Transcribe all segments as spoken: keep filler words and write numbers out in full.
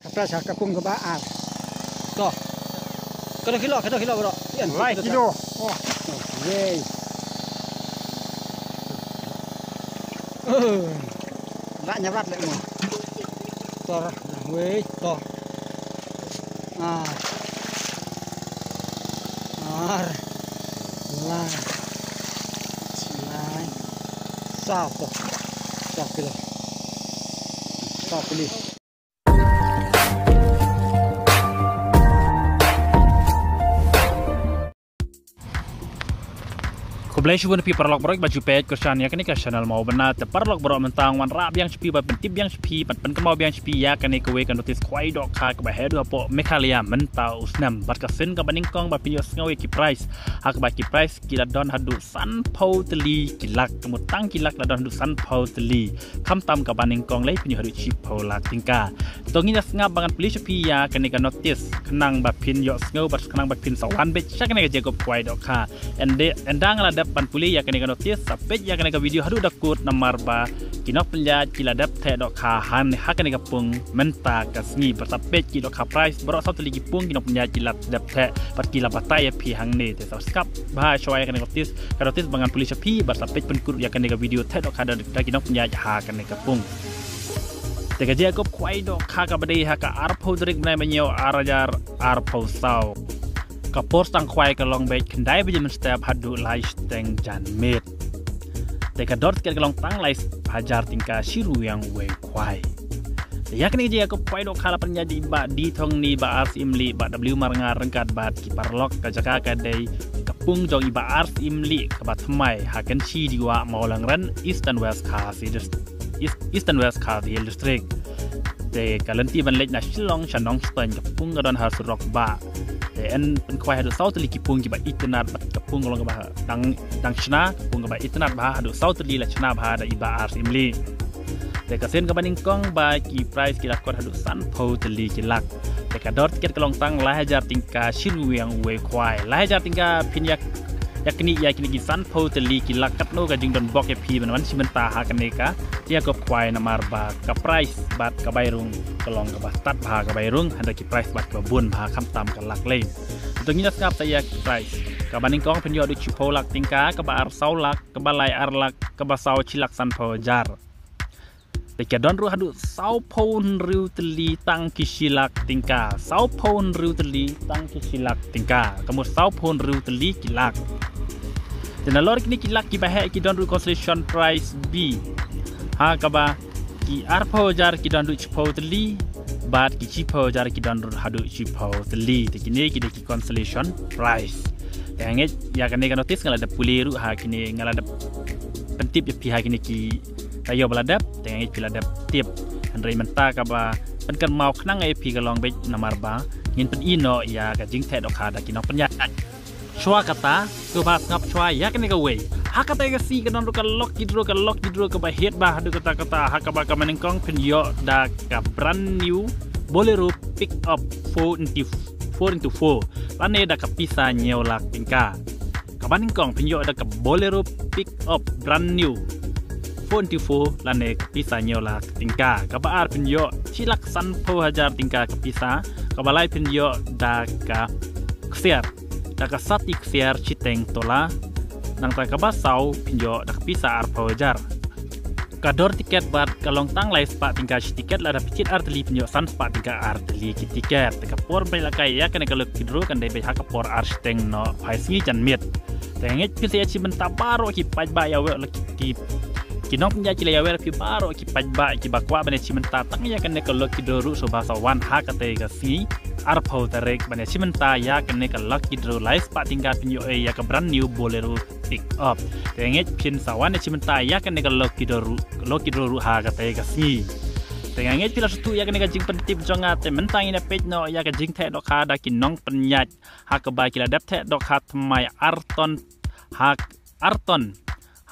Ka price ha ka pung kaba ar. To. Ka do kilo, ka do kilo bro. Lai kilo. Oh. Yey. Ba nyabat lek mo. To. Wei to. Ah. Ar. Lai. Lai. Saw to. Saw kilo. Saw kilo. Khublei shibun phi paralok baroh ba ju peit kyrshan ïa kane ka channel Mawbynna. Te paralok baroh mynta ngan wanrah biang sha phi, ban pyntip biang sha phi, ban pynkynmaw biang sha phi ïa kane kawei ka notice khwai dohkha kaba heh haduh hapoh Meghalaya mynta u snem. Bad ka sien kaba nyngkong ba phin ïohsngew ïa ki price, ha kaba ki price ki la don haduh sanphew tylli ki lak, ka mut tang ki lak la don haduh sanphew tylli. Khamtam kaba nyngkong lei phin ïoh haduh shiphew lak tyngka. To ngin ïa sngap ba ngan pule sha phi ïa kane ka notice khnang ba phin ïohsngew bad khnang ba phin sa wan beit sha kane ka jaka khwai dohkha. Ynda, ynda nga la dep ban pule ïa kane ka notice, sa peit ïa kane ka video haduh da kut namar ba ki nongpynïaid ki la dep theh dohkha hangne ha kane ka pung mynta ka sngi. Bad sa peit ki dohkha price baroh saw tylli ki pung ki nongpynïaid ki la dep theh bad ki la batai ïa phi hangne. Te sa sngap bha shuwa ïa kane ka notice, ka notice ba ngan pule sha phi bad sa peit pynkut ïa kane ka video theh dohkha da, da ki nongpynïaid ha kane ka pung. Te ka jaka khwai dohkha kaba dei ha ka arphew tarik bnai ba hynñiew ar hajar arphew saw. Ka por sdang khwai ka long beit khyndai baje mynstep haduh lai shiteng janmiet. Te ka dor tiket ka long tang lai hajar tyngka shi ryngwiang wei khwai. Te ïa kane ka jaka khwai dohkha la pynïaid da i Bah D Thongni, Bah R C Imli, Bah W Marngar ryngkat bad ki paralok. Ka jaka ka dei ka pung jong i Bah R C Imli kaba thymmai ha Kynshi Diwa, Mawlangren, Eastern West Khasi Dist-, East-, Eastern West Khasi Hills District. Te ka lynti ban leit na Shillong sha Nongstoiñ, ka pung ka don ha surok bah. Te yn pynkhwai haduh saw tylli ki pung kiba itynnad bad ka pung ka long kaba dang, dang shna, ka pung kaba itynnad bha, haduh saw tylli la shna bha da i Bah R C Imli. Te ka sien kaba nyngkong ba ki price ki la kot haduh sanphew tylli ki lak. Te ka dor tiket ka long tang lai hajar tyngka shi ryngwiang wei khwai. Lai hajar tyngka phin ïa, ïa kine, ïa kine ki sanphew tylli ki lak, katno ka jingdon bok ïa phi ban wan shim bynta ha kane ka jaka khwai namar ba ka price bad ka bai rung ka long kaba stad bha, ka bai rung hynda ki price bad kaba bun bha, khamtam ka lak lei. To ngin ïa sngap sa ïa ki price. Kaba nyngkong phin ïoh haduh shiphew lak tyngka, kaba ar saw lak, kaba lai ar lak, kaba saw shi lak sanphew hajar. Te ki don ruh haduh sawphew hynriew tylli tang ki shi lak tyngka. Sawphew hynriew tylli tang ki shi lak tyngka. Ka mut sawphew hynriew tylli ki lak. Te nalor kine ki lak kiba heh ki don ruh consolation prize B. Ha kaba ki arphew hajar ki don haduh shiphew tylli, bad ki shiphew hajar ki don ruh haduh shiphew tylli. Te kine ki dei ki consolation prize. Te nga ngeit ïa kane ka notice nga la dep pule ruh ha kine, nga la dep pyntip ïa phi ha kine ki taïew ba la dep, te nga ngeit phi la dep tip. Hynrei mynta kaba pynkynmaw khnang ïa phi ka long beit namar ba ngin pyni noh ïa ka jingtheh dohkha da ki nongpynïaid. Shuwa kata, to ba sngap shuwa ïa kane kawei. Ha kata ka sngi ka don ruh ka lucky draw, ka lucky draw kaba heh bha haduh katta katta, ha kaba kaba nyngkong phin ïoh da ka brand new Bolero Pick Up four into four into four lane da ka pisa hynñiew lak tyngka. Kaba nyngkong phin ïoh da ka Bolero Pick Up brand new four into four lane ka pisa hynñiew lak tyngka. Kaba ar phin ïoh shi lak sanphew hajar tyngka ka pisa. Kaba lai phin ïoh da ka ksiar, da ka sati ksiar shiteng tola. Nangta kaba saw phin ïoh da ka pisa arphew hajar. Ka dor tiket bad ka long tang lai spah tyngka shi tiket, lada phi jied ar tylli phin ïoh san spah tyngka ar tylli ki tiket. Te ka por ban lehkai ïa kane ka lucky draw kan dei beit ha ka por ar shiteng noh phai sngi janmiet. Te nga ngeit phin sa ïa shim bynta baroh ki paidbah ïa wer ki, ki nongpynïaid ki la ïa wer phi baroh ki paidbah kiba kwah ban ïa shim bynta tang ïa kane ka lucky draw ruh shuwa ba sa wan ha kata ka sngi arphew tarik ban ïa shim bynta ïa kane ka lucky draw lai spah tyngka phin ïoh ïa ka brand new Bolero Pick Up. Te nga ngeit phin sa wan ïa shim bynta ïa kane ka lucky draw ruh, lucky draw ruh ha kata ka sngi. Te nga ngeit phi la sngewthuh ïa kane ka jingpyntip jong nga, te mynta ngin ïa peit noh ïa ka jingtheh dohkha da ki nongpynïaid ha kaba ki la dep theh dohkha thymmai ar ton, ha ar ton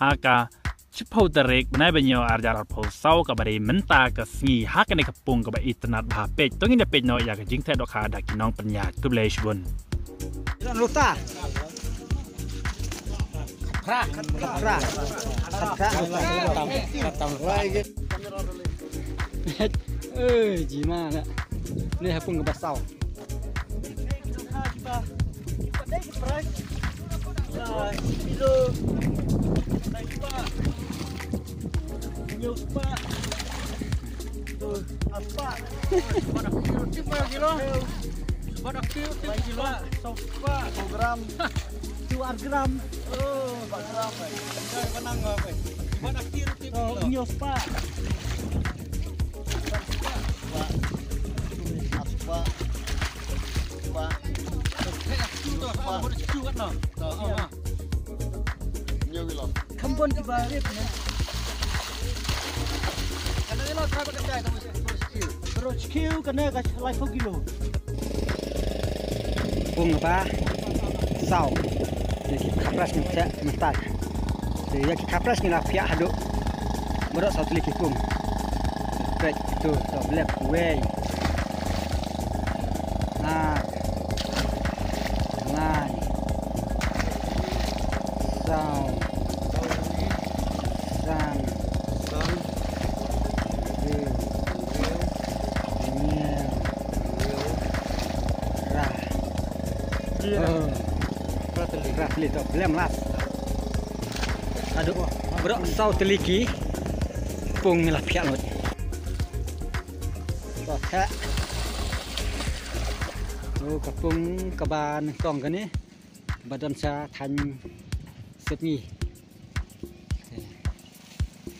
ha ka shiphew tarik bnai ba hynñiew ar hajar arphew saw kaba dei mynta ka sngi ha kane ka pung kaba itynnad bha. Peit, to ngin ïa peit noh ïa ka jingtheh dohkha da ki nongpynïaid. Khublei shibun. Ruta. Khapra, khapra, khapra. Eh, jima na. Ni ha pung kaba saw. Soo gram. Soo ar gram. Oh, soo ar gram. Soo ar gram. Kham bun kiba rit ne. Baroh shi kiew kane ka laiphew kilo. Pung kaba saw. Te ki khapras ngi thiah mynta. Te ïa ki khapras ngi la phiah haduh baroh saw tylli ki pung. Peit to, to blep wei. Ar. Lai. Saw. San. Hynriew. Hynñiew. Phra. Oh. Phra tylli. Phra tylli to. Blem last. Haduh baroh saw tylli ki pung ngi la phiah lut. To theh. To ka pung kaba nyngkong kane. Ba don sha thaiñ Sepngi.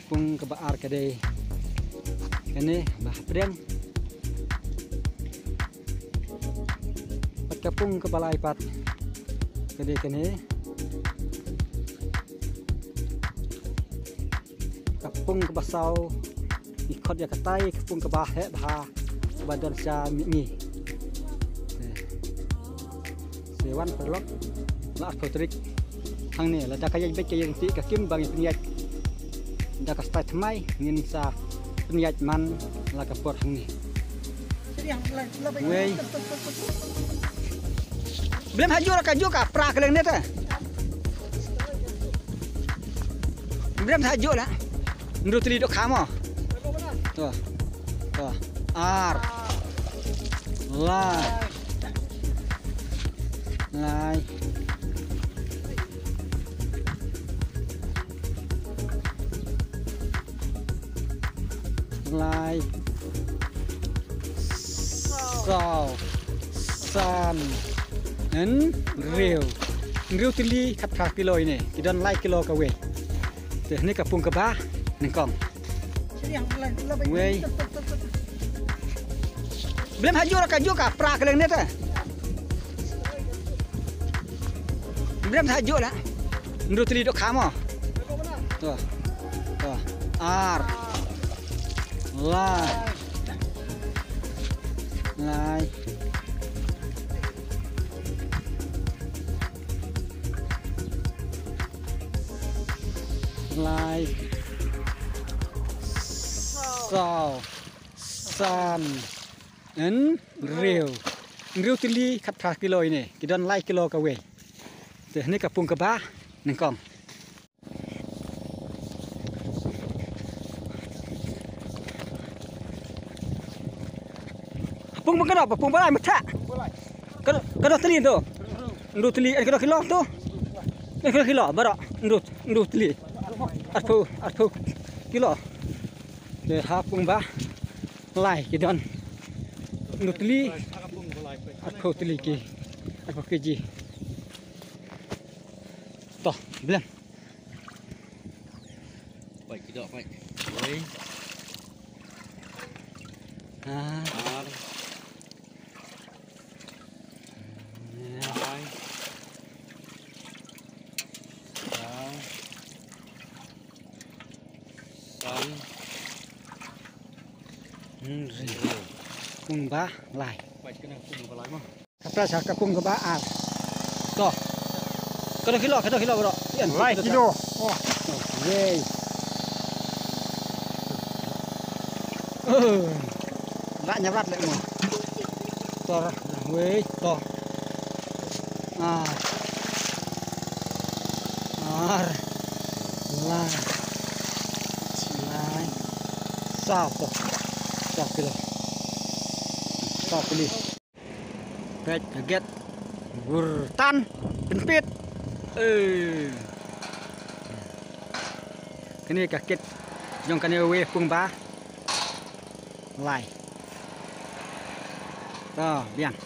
Pung kaba ar ka dei kane ba hapdeng. Bad ka pung kaba lai pat ka dei kane. Ka pung kaba saw ngi khot ïa katai ka pung kaba heh bha ba don sha mihngi. Te wan paralok, la arphew tarik hangne, lada ka ïaid beit ka ïaid ryntih, ka kim ba ngin pynïaid da ka style thymmai, ngin sa pynïaid man la ka por hangne. Wei. Blem hajuh la ka juh ka pra ka leng ne te. Blem hajuh la. Hynriew tylli dohkha mo. To. To. Ar. Lai. Lai. Lai. Saw. San. Hynriew. Hynriew tylli khatphra kilo ine. Ki don lai kilo kawei. Te ne ka pung kaba nyngkong. Wei. Blem hajuh la ka juh ka pra ka leng ne te. Blem hajuh la. Hynriew tylli dohkha mo. To. To. Ar. Lai. Lai. Lai. Saw. San. Hynriew. Hynriew tylli khatphra kilo ine. Ki don lai kilo kawei. Te ne ka pung kaba nyngkong. Pung, pung kano, pung balai mata. Kano, kano tylli to. Hynriew tylli, eh, kano kilo to. Eh, kano kilo, baroh. Hynriew, hynriew tylli. Arphew, arphew kilo. Te ha pung ba lai ki don. Hynriew tylli. Arphew tylli ki. Arphew kg. To, blem. Peit ki doh, peit. Wei. Ah. Ar. Lai. Saw. San. Hynriew. Pung ba lai. Peit kane pung ba lai mo. Ka prize ha ka pung kaba ar. To. Kano kilo, kano kilo bro? Lai kilo. Oh. Yay. Oh. Rak nyabrat lek mo. To. Wei, to. Ar. Ar. Lai. Lai. Saw to. Saw kilo. To pili. Peit ka gate. Gur tan. Pynpit. Eh. Kane ka kit jong kane wei pung ba. Lai. To biang.